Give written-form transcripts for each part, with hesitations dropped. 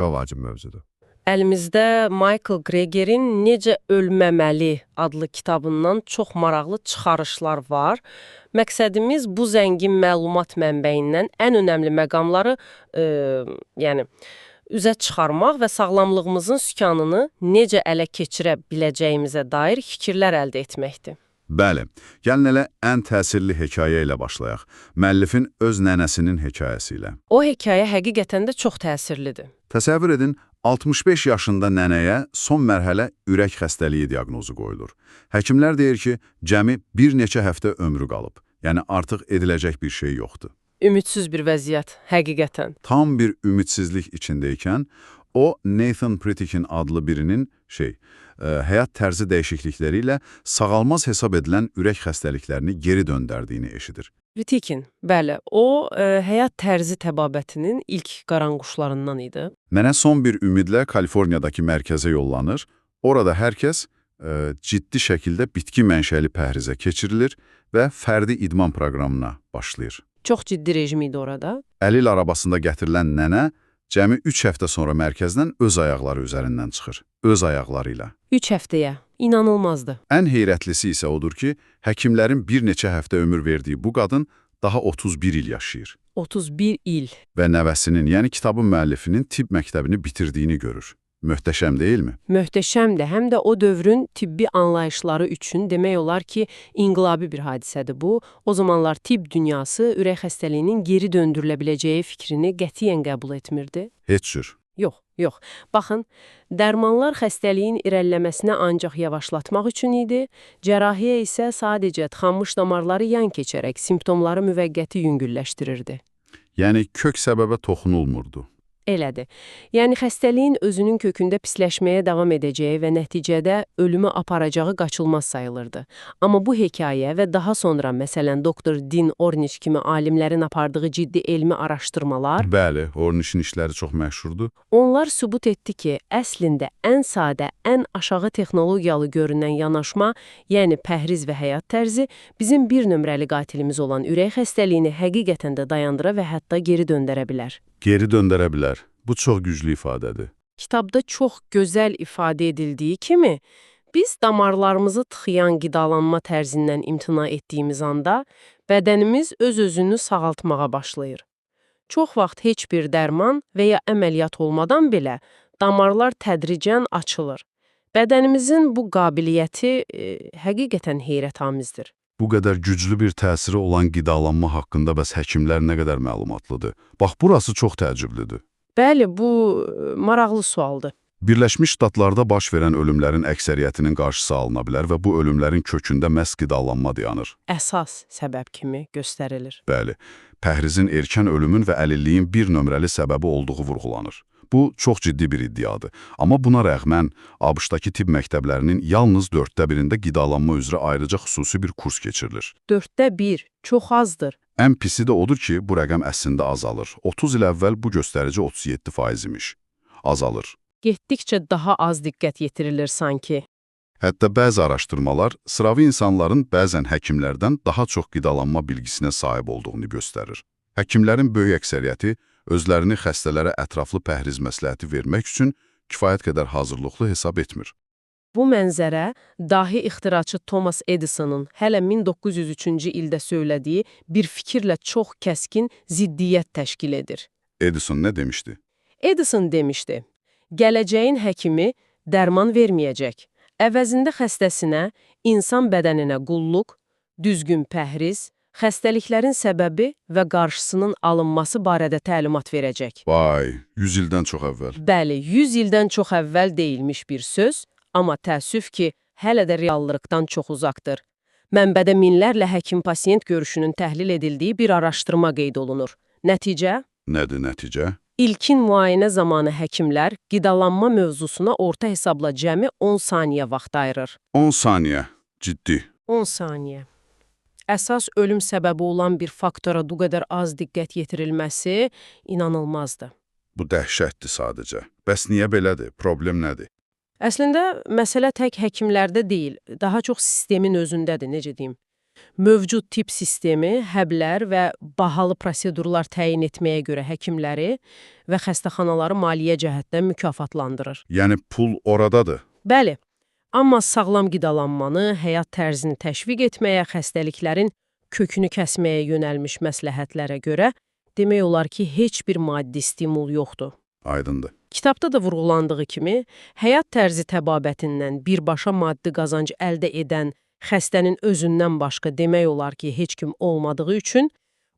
Çox vacib mövzudur. Əlimizdə Michael Greger'in Necə Ölməməli adlı kitabından çox maraqlı çıxarışlar var. Məqsədimiz bu zəngin məlumat mənbəyindən ən önəmli məqamları, yəni üzə çıxarmaq və sağlamlığımızın sükanını necə ələ keçirə biləcəyimizə dair fikirlər əldə etməkdir. Bəli, gəlin elə ən təsirli hekayə ilə başlayaq. Müəllifin öz nənəsinin hekayəsi ilə. O hekayə həqiqətən də çox təsirlidir. Təsəvvür edin, 65 yaşında nənəyə son mərhələ ürək xəstəliyi diaqnozu qoyulur. Həkimlər deyir ki, cəmi bir neçə həftə ömrü qalıb. Yəni artıq ediləcək bir şey yoxdur. Ümidsiz bir vəziyyət, həqiqətən. Tam bir ümidsizlik içindəykən o Nathan Pritikin adlı birinin həyat tərzi dəyişiklikləri ilə sağalmaz hesab edilən ürək xəstəliklərini geri döndərdiyini eşidir. Pritikin, bəli, o həyat tərzi təbabətinin ilk qaranquşlarından idi. Nənə son bir ümidlə Kaliforniyadakı mərkəzə yollanır. Orada hər kəs ciddi şəkildə bitki mənşəli pəhrizə keçirilir və fərdi idman proqramına başlayır. Çox ciddi rejim idi orada. Əlil arabasında gətirilən nənə cəmi 3 həftə sonra mərkəzdən öz ayaqları üzərindən çıxır. Öz ayaqları ilə. 3 həftəyə. İnanılmazdı. Ən heyrətlisi isə odur ki, həkimlərin bir neçə həftə ömür verdiyi bu qadın daha 31 il yaşayır 31 il. və nəvəsinin, yəni kitabın müəllifinin tibb məktəbini bitirdiyini görür. Möhtəşəm deyilmi? Möhtəşəmdir. Həm də o dövrün tibbi anlayışları üçün demək olar ki, inqilabi bir hadisədir bu. O zamanlar tibb dünyası ürək xəstəliyinin geri döndürülə biləcəyi fikrini qətiyyən qəbul etmirdi. Heç cür. Yox, yox. Baxın, dərmanlar xəstəliyin irəliləməsinə ancaq yavaşlatmaq üçün idi, cərrahiyyə isə sadəcə tıxanmış damarları yan keçərək simptomları müvəqqəti yüngülləşdirirdi. Yəni kök səbəbə toxunulmurdu. Elədir. Yəni xəstəliyin özünün kökündə pisləşməyə davam edəcəyi və nəticədə ölümə aparacağı qaçılmaz sayılırdı. Amma bu hekayə və daha sonra məsələn doktor Dean Ornish kimi alimlərin apardığı ciddi elmi araşdırmalar, Bəli, Ornish'in işləri çox məşhurdur. onlar sübut etdi ki, əslində ən sadə, ən aşağı texnologiyalı görünən yanaşma, yəni pəhriz və həyat tərzi bizim bir nömrəli qatilimiz olan ürək xəstəliyini həqiqətən də dayandıra və hətta geri döndərə bilər. Geri döndərə bilər. Bu çox güclü ifadədir. Kitabda çox gözəl ifadə edildiyi kimi, biz damarlarımızı tıxıyan qidalanma tərzindən imtina etdiyimiz anda bədənimiz öz-özünü sağaltmağa başlayır. Çox vaxt heç bir dərman və ya əməliyyat olmadan belə damarlar tədricən açılır. Bədənimizin bu qabiliyyəti həqiqətən heyrətamizdir. Bu qədər güclü bir təsiri olan qidalanma haqqında bəs həkimlər nə qədər məlumatlıdır? Bax, burası çox təəccüblüdür. Bəli, bu maraqlı sualdır. Birləşmiş Ştatlarda baş verən ölümlərin əksəriyyətinin qarşısı alına bilər və bu ölümlərin kökündə məhz qidalanma dayanır. Əsas səbəb kimi göstərilir. Bəli, pəhrizin erkən ölümün və əlilliyin bir nömrəli səbəbi olduğu vurğulanır. Bu, çox ciddi bir iddiadır. Amma buna rəğmən, ABŞ-dakı tibb məktəblərinin yalnız 1/4-də qidalanma üzrə ayrıca xüsusi bir kurs keçirilir. 1/4 çox azdır. Ən pisi də odur ki, bu rəqəm əslində azalır. 30 il əvvəl bu göstərici 37% imiş. Azalır. Getdikcə daha az diqqət yetirilir sanki. Hətta bəzi araşdırmalar sıravi insanların bəzən həkimlərdən daha çox qidalanma bilgisinə sahib olduğunu göstərir. Həkimlərin böyük əksəriyyəti özlərini xəstələrə ətraflı pəhriz məsləhəti vermək üçün kifayət qədər hazırlıqlı hesab etmir. Bu mənzərə dahi ixtiraçı Thomas Edison'un hələ 1903-cü ildə söylədiyi bir fikirlə çox kəskin ziddiyyət təşkil edir. Edison nə demişdi? Edison demişdi, gələcəyin həkimi dərman verməyəcək. Əvəzində xəstəsinə, insan bədəninə qulluq, düzgün pəhriz, xəstəliklərin səbəbi və qarşısının alınması barədə təlimat verəcək. Vay, 100 ildən çox əvvəl. Bəli, 100 ildən çox əvvəl deyilmiş bir söz, amma təəssüf ki, hələ də reallıqdan çox uzaqdır. Mənbədə minlərlə həkim-pasiyent görüşünün təhlil edildiyi bir araşdırma qeyd olunur. Nəticə? Nədir nəticə? İlkin müayinə zamanı həkimlər qidalanma mövzusuna orta hesabla cəmi 10 saniyə vaxt ayırır. 10 saniyə. Ciddi. 10 saniyə. Əsas ölüm səbəbi olan bir faktora bu qədər az diqqət yetirilməsi inanılmazdır. Bu dəhşətdir sadəcə. Bəs niyə belədir? Problem nədir? Əslində, məsələ tək həkimlərdə deyil, daha çox sistemin özündədir, necə deyim. Mövcud tibb sistemi həblər və bahalı prosedurlar təyin etməyə görə həkimləri və xəstəxanaları maliyyə cəhətdən mükafatlandırır. Yəni pul oradadır. Bəli, amma sağlam qidalanmanı, həyat tərzini təşviq etməyə, xəstəliklərin kökünü kəsməyə yönəlmiş məsləhətlərə görə demək olar ki, heç bir maddi stimul yoxdur. Aydındır. Kitabda da vurğulandığı kimi, həyat tərzi təbabətindən birbaşa maddi qazanc əldə edən xəstənin özündən başqa demək olar ki, heç kim olmadığı üçün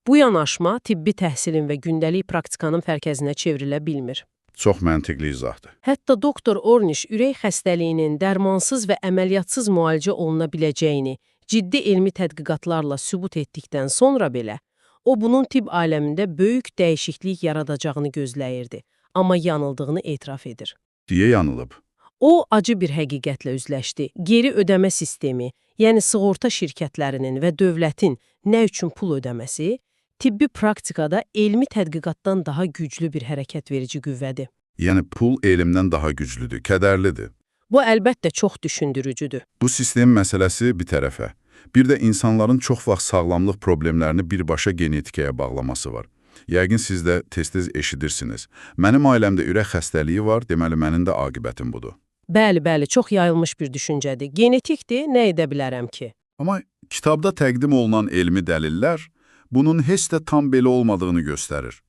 bu yanaşma tibbi təhsilin və gündəlik praktikanın mərkəzinə çevrilə bilmir. Çox məntiqli izahdır. Hətta doktor Ornish ürək xəstəliyinin dərmansız və əməliyyatsız müalicə oluna biləcəyini ciddi elmi tədqiqatlarla sübut etdikdən sonra belə, o bunun tibb aləmində böyük dəyişiklik yaradacağını gözləyirdi, amma yanıldığını etiraf edir. Deyə yanılıb. O, acı bir həqiqətlə üzləşdi. Geri ödəmə sistemi, yəni sığorta şirkətlərinin və dövlətin nə üçün pul ödəməsi, tibbi praktikada elmi tədqiqatdan daha güclü bir hərəkət verici qüvvədir. Yəni pul elmdən daha güclüdür, kədərlidir. Bu əlbəttə çox düşündürücüdür. Bu sistem məsələsi bir tərəfə. Bir də insanların çox vaxt sağlamlıq problemlərini birbaşa genetikaya bağlaması var. Yəqin siz də tez-tez eşidirsiniz. Mənim ailəmdə ürək xəstəliyi var, deməli mənim də aqibətim budur. Bəli, bəli, çox yayılmış bir düşüncədir. Genetikdir, nə edə bilərəm ki? Amma kitabda təqdim olunan elmi dəlillər bunun heç də tam belə olmadığını göstərir.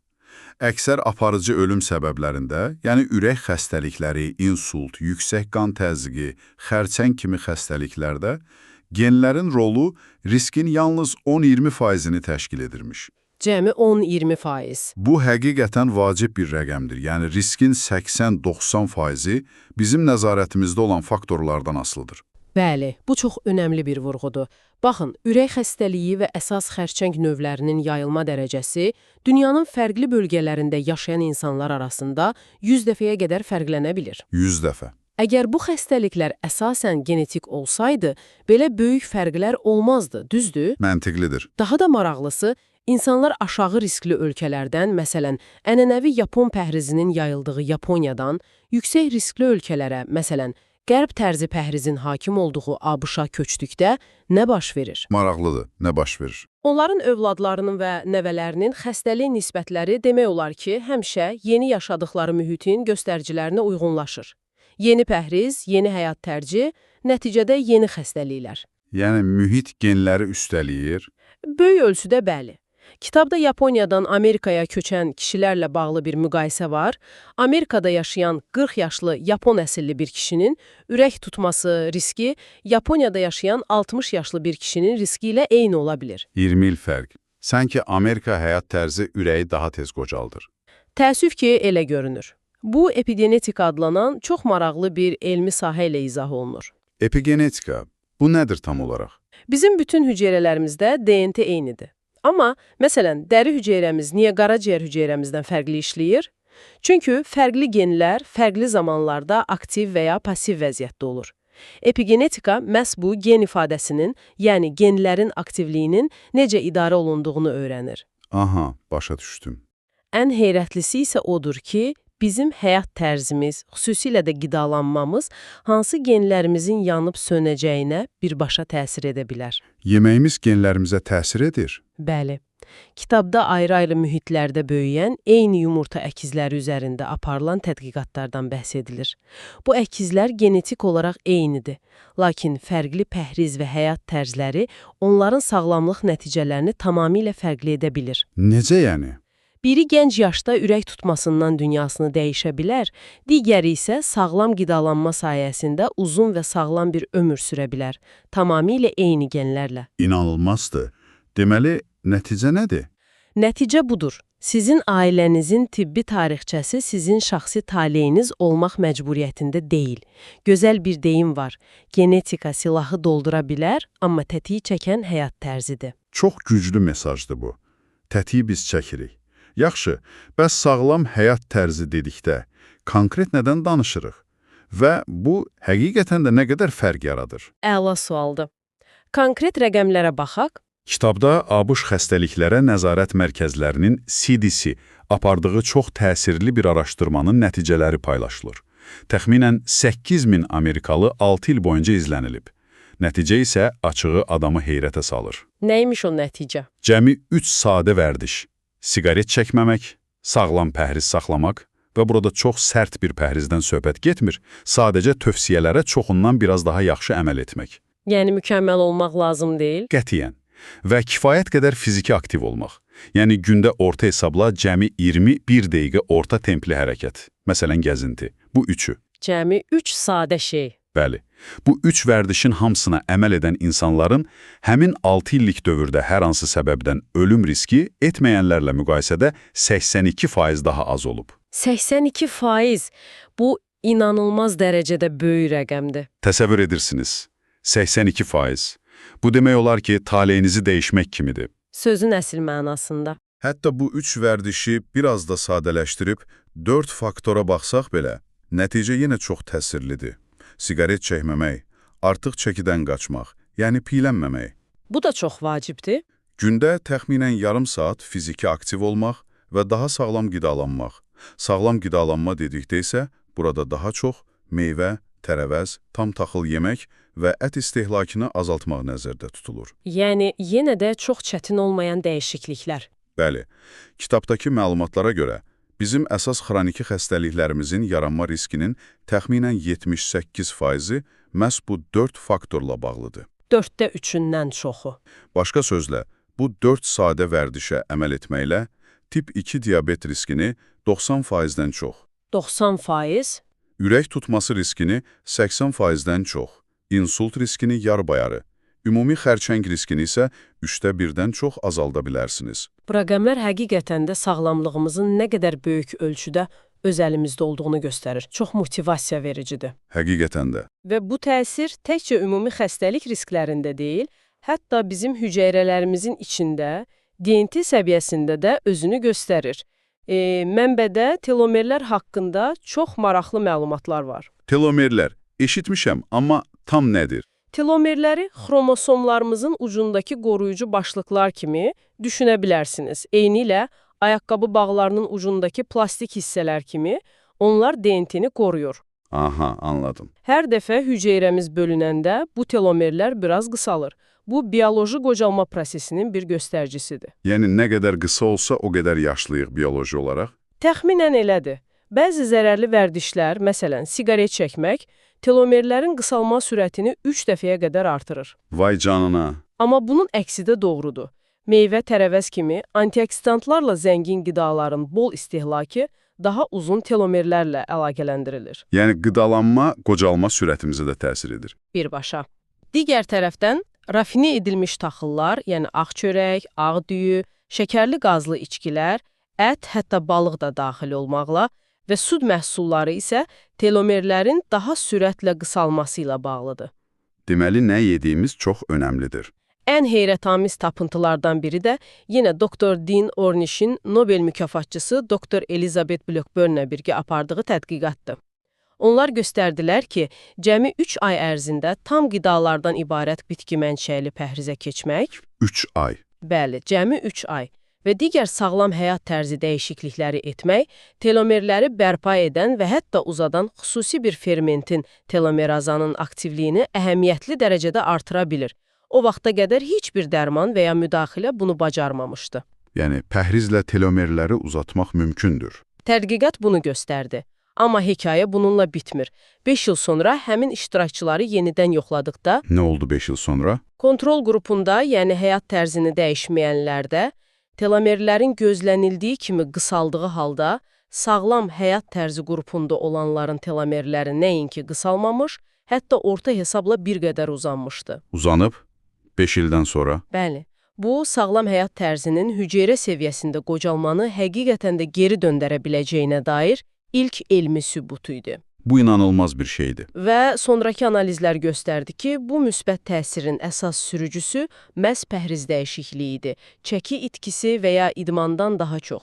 Əksər aparıcı ölüm səbəblərində, yəni ürək xəstəlikləri, insult, yüksək qan təzyiqi, xərçəng kimi xəstəliklərdə genlərin rolu riskin yalnız 10-20%-ni təşkil edirmiş. Cəmi 10-20%. Bu həqiqətən vacib bir rəqəmdir. Yəni riskin 80-90%-i bizim nəzarətimizdə olan faktorlardan asılıdır. Bəli, bu çox önəmli bir vurğudur. Baxın, ürək xəstəliyi və əsas xərçəng növlərinin yayılma dərəcəsi dünyanın fərqli bölgələrində yaşayan insanlar arasında 100 dəfəyə qədər fərqlənə bilir. 100 dəfə. Əgər bu xəstəliklər əsasən genetik olsaydı, belə böyük fərqlər olmazdı, düzdür? Məntiqlidir. Daha da maraqlısı, insanlar aşağı riskli ölkələrdən, məsələn, ənənəvi Yapon pəhrizinin yayıldığı Yaponiyadan, yüksək riskli ölkələrə, məsələn, Qərb tərzi pəhrizin hakim olduğu ABŞ-a köçdükdə nə baş verir? Maraqlıdır. Nə baş verir? Onların övladlarının və nəvələrinin xəstəlik nisbətləri demək olar ki, həmişə yeni yaşadıkları mühitin göstəricilərinə uyğunlaşır. Yeni pəhriz, yeni həyat tərzi, nəticədə yeni xəstəliklər. Yəni mühit genləri üstələyir. Böyük ölçüdə bəli. Kitabda Yaponiyadan Amerikaya köçən kişilərlə bağlı bir müqayisə var. Amerikada yaşayan 40 yaşlı Yapon əsilli bir kişinin ürək tutması riski Yaponiyada yaşayan 60 yaşlı bir kişinin riski ilə eyni ola bilir. 20 il fərq. Sanki Amerika həyat tərzi ürəyi daha tez qocaldır. Təəssüf ki, elə görünür. Bu, epigenetika adlanan çox maraqlı bir elmi sahə ilə izah olunur. Epigenetika. Bu nədir tam olaraq? Bizim bütün hüceyrələrimizdə DNT eynidir. Amma, məsələn, dəri hüceyrəmiz niyə qaraciyər hüceyrəmizdən fərqli işləyir? Çünki fərqli genlər fərqli zamanlarda aktiv və ya pasiv vəziyyətdə olur. Epigenetika məhz bu gen ifadəsinin, yəni genlərin aktivliyinin necə idarə olunduğunu öyrənir. Aha, başa düşdüm. Ən heyrətlisi isə odur ki, bizim həyat tərzimiz, xüsusilə də qidalanmamız hansı genlərimizin yanıb sönəcəyinə birbaşa təsir edə bilər. Yeməyimiz genlərimizə təsir edir. Bəli. Kitabda ayrı-ayrı mühitlərdə böyüyən eyni yumurta əkizləri üzərində aparılan tədqiqatlardan bəhs edilir. Bu əkizlər genetik olaraq eynidir, lakin fərqli pəhriz və həyat tərzləri onların sağlamlıq nəticələrini tamamilə fərqli edə bilir. Necə yəni? Biri gənc yaşda ürək tutmasından dünyasını dəyişə bilər, digəri isə sağlam qidalanma sayəsində uzun və sağlam bir ömür sürə bilər, tamamilə eyni genlərlə. İnanılmazdır. Deməli, nəticə nədir? Nəticə budur. Sizin ailənizin tibbi tarixçəsi sizin şəxsi taleyiniz olmaq məcburiyyətində deyil. Gözəl bir deyim var. Genetika silahı doldura bilər, amma tətiyi çəkən həyat tərzidir. Çox güclü mesajdır bu. Tətiyi biz çəkirik. Yaxşı, bəs sağlam həyat tərzi dedikdə konkret nədən danışırıq? Və bu həqiqətən də nə qədər fərq yaradır? Əla sualdır. Konkret rəqəmlərə baxaq. Kitabda ABŞ Xəstəliklərə Nəzarət Mərkəzlərinin CDC apardığı çox təsirli bir araşdırmanın nəticələri paylaşılır. Təxminən 8000 Amerikalı 6 il boyunca izlənilib. Nəticə isə açığı adamı heyrətə salır. Nəymiş o nəticə? Cəmi 3 sadə vərdiş. Siqaret çəkməmək, sağlam pəhriz saxlamaq və burada çox sərt bir pəhrizdən söhbət getmir, sadəcə tövsiyələrə çoxundan biraz daha yaxşı əməl etmək. Yəni mükəmməl olmaq lazım deyil. Qətiyyən. Və kifayət qədər fiziki aktiv olmaq. Yəni gündə orta hesabla cəmi 21 dəqiqə orta templi hərəkət. Məsələn, gəzinti. Bu üçü. Cəmi 3 sadə şey. Bəli. Bu üç vərdişin hamısına əməl edən insanların həmin 6 illik dövrdə hər hansı səbəbdən ölüm riski etməyənlərlə müqayisədə 82% daha az olub. 82%. Bu inanılmaz dərəcədə böyük rəqəmdir. Təsəvvür edirsiniz. 82%. Bu demək olar ki, taleyinizi dəyişmək kimidir. Sözün əsl mənasında. Hətta bu üç vərdişi biraz da sadələşdirib 4 faktora baxsaq belə, nəticə yenə çox təsirlidir. Siqaret çəkməmək, artıq çəkidən qaçmaq, yəni piylənməmək. Bu da çox vacibdir. Gündə təxminən yarım saat fiziki aktiv olmaq və daha sağlam qidalanmaq. Sağlam qidalanma dedikdə isə burada daha çox meyvə, tərəvəz, tam taxıl yemək və ət istehlakını azaltmaq nəzərdə tutulur. Yəni yenə də çox çətin olmayan dəyişikliklər. Bəli, kitabdakı məlumatlara görə bizim əsas xroniki xəstəliklərimizin yaranma riskinin təxminən 78%-i məhz bu 4 faktorla bağlıdır. 4də 3-ündən çoxu. Başqa sözlə, bu 4 sadə vərdişə əməl etməklə tip 2 diabet riskini 90%-dən çox, 90%. ürək tutması riskini 80%-dən çox, insult riskini yarıbayarı, ümumi xərçəng riskini isə 3də 1-dən çox azalda bilərsiniz. Bu rəqəmlər həqiqətən də sağlamlığımızın nə qədər böyük ölçüdə öz əlimizdə olduğunu göstərir. Çox motivasiya vericidir. Həqiqətən də. Və bu təsir təkcə ümumi xəstəlik risklərində deyil, hətta bizim hüceyrələrimizin içində, DNT səviyyəsində də özünü göstərir. Mənbədə telomerlər haqqında çox maraqlı məlumatlar var. Telomerlər, eşitmişəm, amma tam nədir? Telomerləri xromosomlarımızın ucundakı qoruyucu başlıqlar kimi düşünə bilərsiniz. Eynilə ayaqqabı bağlarının ucundakı plastik hissələr kimi onlar DNT-ni qoruyur. Aha, anladım. Hər dəfə hüceyrəmiz bölünəndə bu telomerlər biraz qısalır. Bu, bioloji qocalma prosesinin bir göstəricisidir. Yəni nə qədər qısa olsa o qədər yaşlıyıq bioloji olaraq. Təxminən elədir. Bəzi zərərli vərdişlər, məsələn, siqaret çəkmək, telomerlərin qısalma sürətini 3 dəfəyə qədər artırır. Vay canına. Amma bunun əksi də doğrudur. Meyvə, tərəvəz kimi antioksidantlarla zəngin qidaların bol istehlakı daha uzun telomerlərlə əlaqələndirilir. Yəni qidalanma qocalma sürətimizə də təsir edir. Birbaşa. Digər tərəfdən rafine edilmiş taxıllar, yəni ağ çörək, ağ düyü, şəkərli qazlı içkilər, ət, hətta balıq da daxil olmaqla və süd məhsulları isə telomerlərin daha sürətlə qısalması ilə bağlıdır. Deməli nə yediyimiz çox önəmlidir. Ən heyrətamiz tapıntılardan biri də yenə Dr. Dean Ornish'in Nobel mükafatçısı Dr. Elizabeth Blackburn'la birgə apardığı tədqiqatdır. Onlar göstərdilər ki, cəmi 3 ay ərzində tam qidalardan ibarət bitki mənşəli pəhrizə keçmək, 3 ay. bəli, cəmi 3 ay və digər sağlam həyat tərzi dəyişiklikləri etmək, telomerləri bərpa edən və hətta uzadan xüsusi bir fermentin telomerazanın aktivliyini əhəmiyyətli dərəcədə artıra bilir. O vaxta qədər heç bir dərman və ya müdaxilə bunu bacarmamışdı. Yəni pəhrizlə telomerləri uzatmaq mümkündür. Tədqiqat bunu göstərdi. Amma hekayə bununla bitmir. 5 il sonra həmin iştirakçıları yenidən yoxladıqda Nə oldu 5 il sonra? kontrol qrupunda, yəni həyat tərzini dəyişməyənlərdə telomerlərin gözlənildiyi kimi qısaldığı halda sağlam həyat tərzi qrupunda olanların telomerləri nəinki qısalmamış, hətta orta hesabla bir qədər uzanmışdı. Uzanıb 5 ildən sonra. Bəli, bu sağlam həyat tərzinin hüceyrə səviyyəsində qocalmanı həqiqətən də geri döndərə biləcəyinə dair ilk elmi sübutu idi. Bu inanılmaz bir şeydir. Və sonrakı analizlər göstərdi ki, bu müsbət təsirin əsas sürücüsü məhz pəhriz dəyişikliyi idi. Çəki itkisi və ya idmandan daha çox.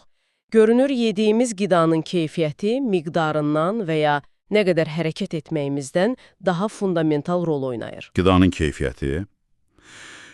Görünür, yediyimiz qidanın keyfiyyəti miqdarından və ya nə qədər hərəkət etməyimizdən daha fundamental rol oynayır. Qidanın keyfiyyəti.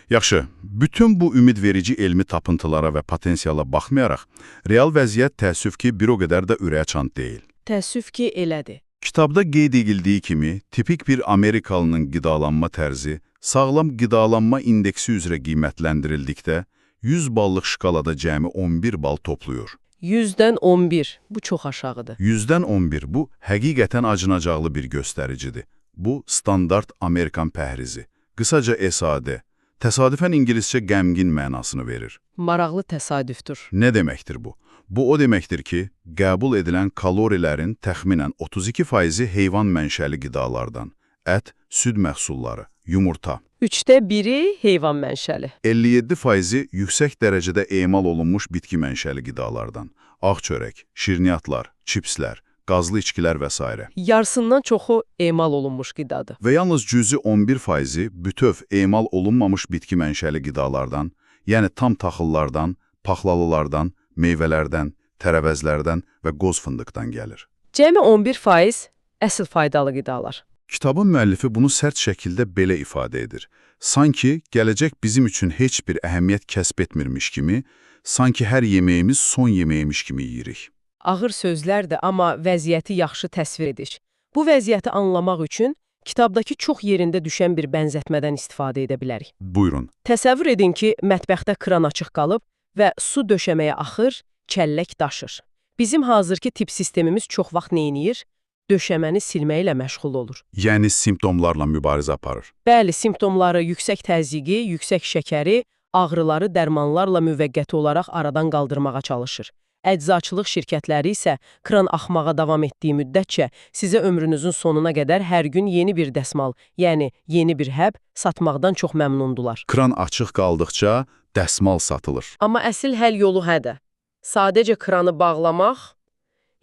Yaxşı, bütün bu ümidverici elmi tapıntılara və potensiala baxmayaraq, real vəziyyət təəssüf ki, bir o qədər də ürəkaçan deyil. Təəssüf ki, elədir. Kitabda qeyd edildiyi kimi, tipik bir Amerikalının qidalanma tərzi Sağlam qidalanma indeksi üzrə qiymətləndirildikdə 100 ballıq şkalada cəmi 11 bal toplayır. 100-dən 11. Bu çox aşağıdır. 100-dən 11 bu həqiqətən acınacaqlı bir göstəricidir. Bu standart Amerikan pəhrizi. Qısaca SAD. Təsadüfən ingiliscə qəmgin mənasını verir. Maraqlı təsadüfdür. Nə deməkdir bu? Bu o deməkdir ki, qəbul edilən kalorilərin təxminən 32%-i heyvan mənşəli qidalardan, ət, süd məhsulları, yumurta. 3də 1-i heyvan mənşəli. 57%-i yüksək dərəcədə emal olunmuş bitki mənşəli qidalardan, ağ çörək, şirniyyatlar, çipslər, qazlı içkilər və s. Yarısından çoxu emal olunmuş qidadır. Və yalnız cüzi 11%-i bütöv emal olunmamış bitki mənşəli qidalardan, yəni tam taxıllardan, paxlalılardan, meyvələrdən, tərəvəzlərdən və qoz fındıqdan gəlir. Cəmi 11% əsl faydalı qidalar. Kitabın müəllifi bunu sərt şəkildə belə ifadə edir. Sanki gələcək bizim üçün heç bir əhəmiyyət kəsb etmirmiş kimi, sanki hər yeməyimiz son yeməymiş kimi yeyirik. Ağır sözlərdir, amma vəziyyəti yaxşı təsvir edir. Bu vəziyyəti anlamaq üçün kitabdakı çox yerində düşən bir bənzətmədən istifadə edə bilərik. Buyurun. Təsəvvür edin ki, mətbəxdə kran açıq qalıb və su döşəməyə axır, çəllək daşır. Bizim hazırki tip sistemimiz çox vaxt neyniyir? Döşəməni silməklə məşğul olur. Yəni simptomlarla mübarizə aparır. Bəli, simptomları yüksək təzyiqi, yüksək şəkəri, ağrıları dərmanlarla müvəqqəti olaraq aradan qaldırmağa çalışır. Əczaçılıq şirkətləri isə kran axmağa davam etdiyi müddətcə sizə ömrünüzün sonuna qədər hər gün yeni bir dəsmal, yəni yeni bir həb satmaqdan çox məmnundular. Kran açıq qaldıqca dəsmal satılır. Amma əsl həll yolu hədə. Sadəcə kranı bağlamaq,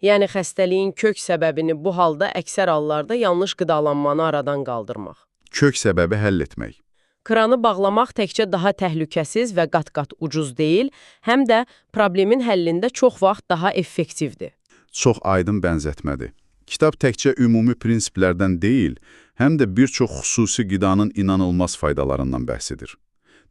yəni xəstəliyin kök səbəbini bu halda əksər hallarda yanlış qidalanmanı aradan qaldırmaq. Kök səbəbi həll etmək. Kranı bağlamaq təkcə daha təhlükəsiz və qat-qat ucuz deyil, həm də problemin həllində çox vaxt daha effektivdir. Çox aydın bənzətmədir. Kitab təkcə ümumi prinsiplərdən deyil, həm də bir çox xüsusi qidanın inanılmaz faydalarından bəhs edir.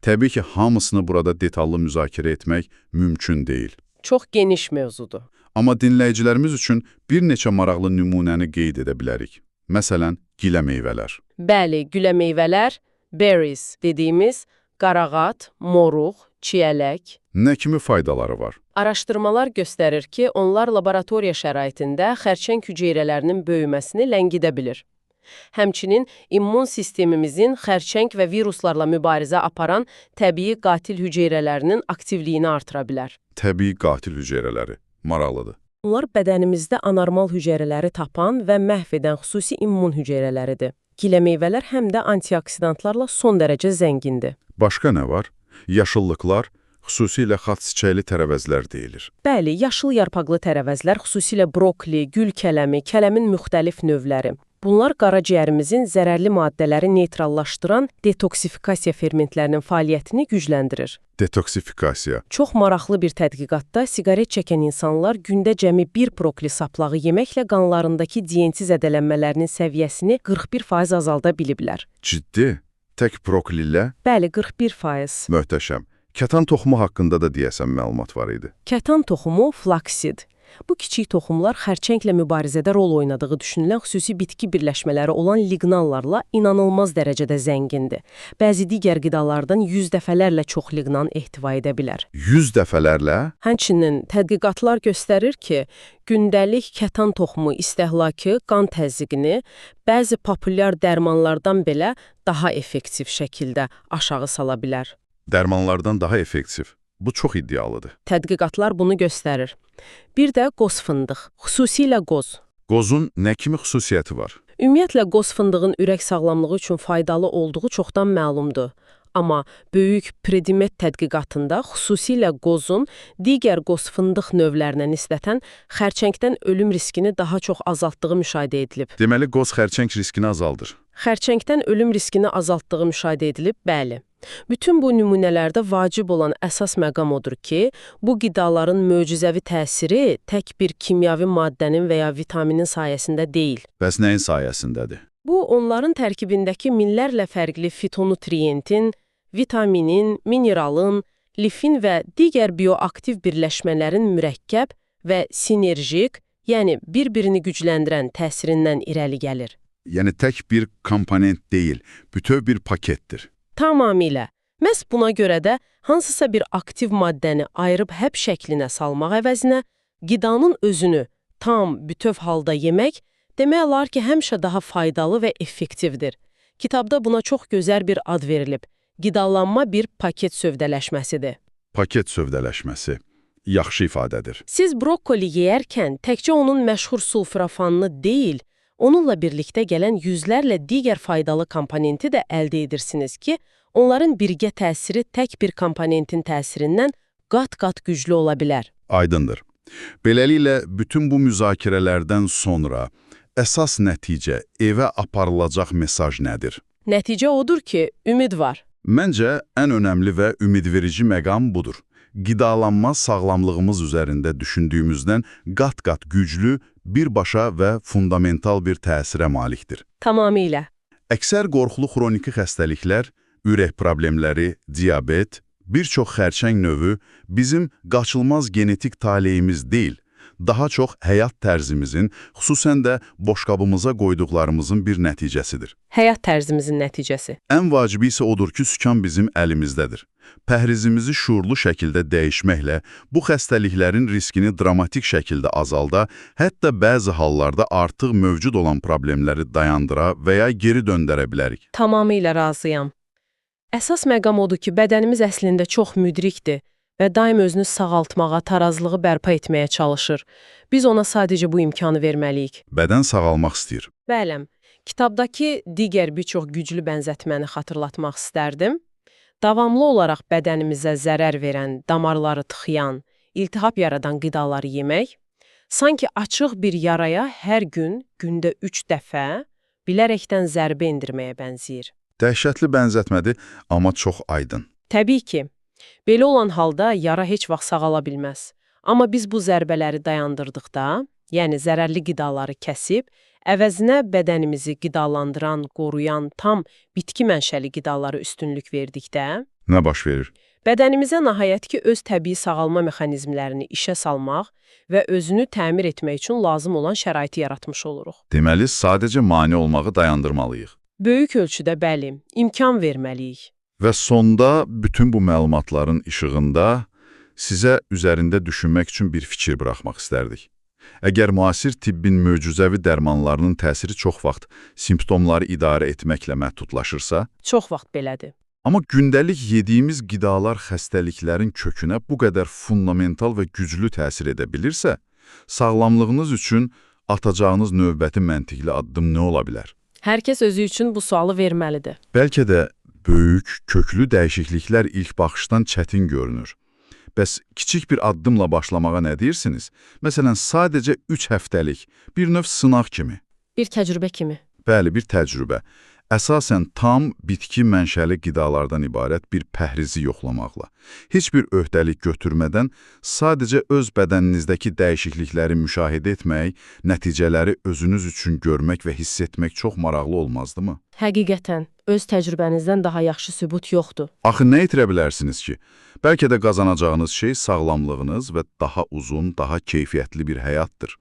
Təbii ki, hamısını burada detallı müzakirə etmək mümkün deyil. Çox geniş mövzudur. Amma dinləyicilərimiz üçün bir neçə maraqlı nümunəni qeyd edə bilərik. Məsələn, gilə meyvələr. Bəli, gülə meyvələr, berries dediyimiz qarağat, moruq, çiyələk. Nə kimi faydaları var? Araşdırmalar göstərir ki, onlar laboratoriya şəraitində xərçəng hüceyrələrinin böyüməsini ləngidə bilir. Həmçinin immun sistemimizin xərçəng və viruslarla mübarizə aparan təbii qatil hüceyrələrinin aktivliyini artıra bilər. Təbii qatil hüceyrələri. Maraqlıdır. Onlar bədənimizdə anormal hüceyrələri tapan və məhv edən xüsusi immun hüceyrələridir. Gilə meyvələr həm də antioksidantlarla son dərəcə zəngindir. Başqa nə var? Yaşıllıqlar, xüsusilə xaççiçəkli tərəvəzlər deyilir. Bəli, yaşıl yarpaqlı tərəvəzlər, xüsusilə brokoli, gül kələmi, kələmin müxtəlif növləri. Bunlar qaraciyərimizin zərərli maddələri neytrallaşdıran detoksifikasiya fermentlərinin fəaliyyətini gücləndirir. Detoksifikasiya. Çox maraqlı bir tədqiqatda siqaret çəkən insanlar gündə cəmi bir brokoli saplağı yeməklə qanlarındakı DNT zədələnmələrinin səviyyəsini 41% azalda biliblər. Ciddi? Tək brokoli ilə? Bəli, 41%. Möhtəşəm. Kətan toxumu haqqında da deyəsən məlumat var idi. Kətan toxumu flaksid. Bu kiçik toxumlar xərçənglə mübarizədə rol oynadığı düşünülən xüsusi bitki birləşmələri olan liqnanlarla inanılmaz dərəcədə zəngindir. Bəzi digər qidalardan 100 dəfələrlə çox liqnan ehtiva edə bilər. 100 dəfələrlə? Həmçinin tədqiqatlar göstərir ki, gündəlik kətan toxumu istehlakı qan təzyiqini bəzi populyar dərmanlardan belə daha effektiv şəkildə aşağı sala bilər. Dərmanlardan daha effektiv. Bu çox iddialıdır. Tədqiqatlar bunu göstərir. Bir də qoz fındıq, xüsusilə qoz. Qozun nə kimi xüsusiyyəti var? Ümumiyyətlə, qoz fındığın ürək sağlamlığı üçün faydalı olduğu çoxdan məlumdur. Amma böyük predimet tədqiqatında xüsusilə qozun digər qoz fındıq növlərinə nisbətən xərçəngdən ölüm riskini daha çox azaltdığı müşahidə edilib. Deməli, qoz xərçəng riskini azaldır. Xərçəngdən ölüm riskini azaltdığı müşahidə edilib, bəli. Bütün bu nümunələrdə vacib olan əsas məqam odur ki, bu qidaların möcüzəvi təsiri tək bir kimyavi maddənin və ya vitaminin sayəsində deyil. Bəs nəyin sayəsindədir? Bu, onların tərkibindəki minlərlə fərqli fitonutrientin, vitaminin, mineralın, lifin və digər bioaktiv birləşmələrin mürəkkəb və sinerjik, yəni bir-birini gücləndirən təsirindən irəli gəlir. Yəni tək bir komponent deyil, bütöv bir paketdir. Tamamilə. Məhz buna görə də hansısa bir aktiv maddəni ayırıb həb şəklinə salmaq əvəzinə qidanın özünü tam, bütöv halda yemək demək olar ki, həmişə daha faydalı və effektivdir. Kitabda buna çox gözəl bir ad verilib. Qidalanma bir paket sövdələşməsidir. Paket sövdələşməsi. Yaxşı ifadədir. Siz brokkoli yeyərkən təkcə onun məşhur sulfurafanını deyil, onunla birlikdə gələn yüzlərlə digər faydalı komponenti də əldə edirsiniz ki, onların birgə təsiri tək bir komponentin təsirindən qat-qat güclü ola bilər. Aydındır. Beləliklə, bütün bu müzakirələrdən sonra əsas nəticə, evə aparılacaq mesaj nədir? Nəticə odur ki, ümid var. Məncə, ən önəmli və ümidverici məqam budur. Qidalanma sağlamlığımız üzərində düşündüyümüzdən qat-qat güclü, birbaşa və fundamental bir təsirə malikdir. Tamamilə. Əksər qorxulu xroniki xəstəliklər, ürək problemləri, diabet, bir çox xərçəng növü bizim qaçılmaz genetik taleyimiz deyil, daha çox həyat tərzimizin, xüsusən də boşqabımıza qoyduqlarımızın bir nəticəsidir. Həyat tərzimizin nəticəsi. Ən vacibi isə odur ki, sükan bizim əlimizdədir. Pəhrizimizi şuurlu şəkildə dəyişməklə bu xəstəliklərin riskini dramatik şəkildə azalda, hətta bəzi hallarda artıq mövcud olan problemləri dayandıra və ya geri döndərə bilərik. Tamamilə razıyam. Əsas məqam odur ki, bədənimiz əslində çox müdrikdir və daim özünü sağaltmağa, tarazlığı bərpa etməyə çalışır. Biz ona sadəcə bu imkanı verməliyik. Bədən sağalmaq istəyir. Bələm, kitabdakı digər bir çox güclü bənzətməni xatırlatmaq istərdim. Davamlı olaraq bədənimizə zərər verən, damarları tıxıyan, iltihab yaradan qidaları yemək, sanki açıq bir yaraya hər gün, gündə 3 dəfə bilərəkdən zərbə endirməyə bənzəyir. Dəhşətli bənzətmədir, amma çox aydın. Təbii ki, belə olan halda yara heç vaxt sağala bilməz. Amma biz bu zərbələri dayandırdıqda, yəni zərərli qidaları kəsib, əvəzinə bədənimizi qidalandıran, qoruyan, tam bitki mənşəli qidalara üstünlük verdikdə, Nə baş verir? bədənimizə nəhayət ki, öz təbii sağalma mexanizmlərini işə salmaq və özünü təmir etmək üçün lazım olan şəraiti yaratmış oluruq. Deməli, sadəcə mane olmağı dayandırmalıyıq. Böyük ölçüdə bəli, imkan verməliyik. Və sonda bütün bu məlumatların işığında sizə üzərində düşünmək üçün bir fikir buraxmaq istərdik. Əgər müasir tibbin möcüzəvi dərmanlarının təsiri çox vaxt simptomları idarə etməklə məhdudlaşırsa, Çox vaxt belədir. amma gündəlik yediyimiz qidalar xəstəliklərin kökünə bu qədər fundamental və güclü təsir edə bilirsə, sağlamlığınız üçün atacağınız növbəti məntiqli addım nə ola bilər? Hər kəs özü üçün bu sualı verməlidir. Bəlkə də böyük, köklü dəyişikliklər ilk baxışdan çətin görünür. Bəs kiçik bir addımla başlamağa nə deyirsiniz? Məsələn, sadəcə 3 həftəlik, bir növ sınaq kimi. Bir təcrübə kimi. Bəli, bir təcrübə. Əsasən tam bitki mənşəli qidalardan ibarət bir pəhrizi yoxlamaqla. Heç bir öhdəlik götürmədən sadəcə öz bədəninizdəki dəyişiklikləri müşahidə etmək, nəticələri özünüz üçün görmək və hiss etmək çox maraqlı olmazdımı? Həqiqətən, öz təcrübənizdən daha yaxşı sübut yoxdur. Axı nə itirə bilərsiniz ki? Bəlkə də qazanacağınız şey sağlamlığınız və daha uzun, daha keyfiyyətli bir həyatdır.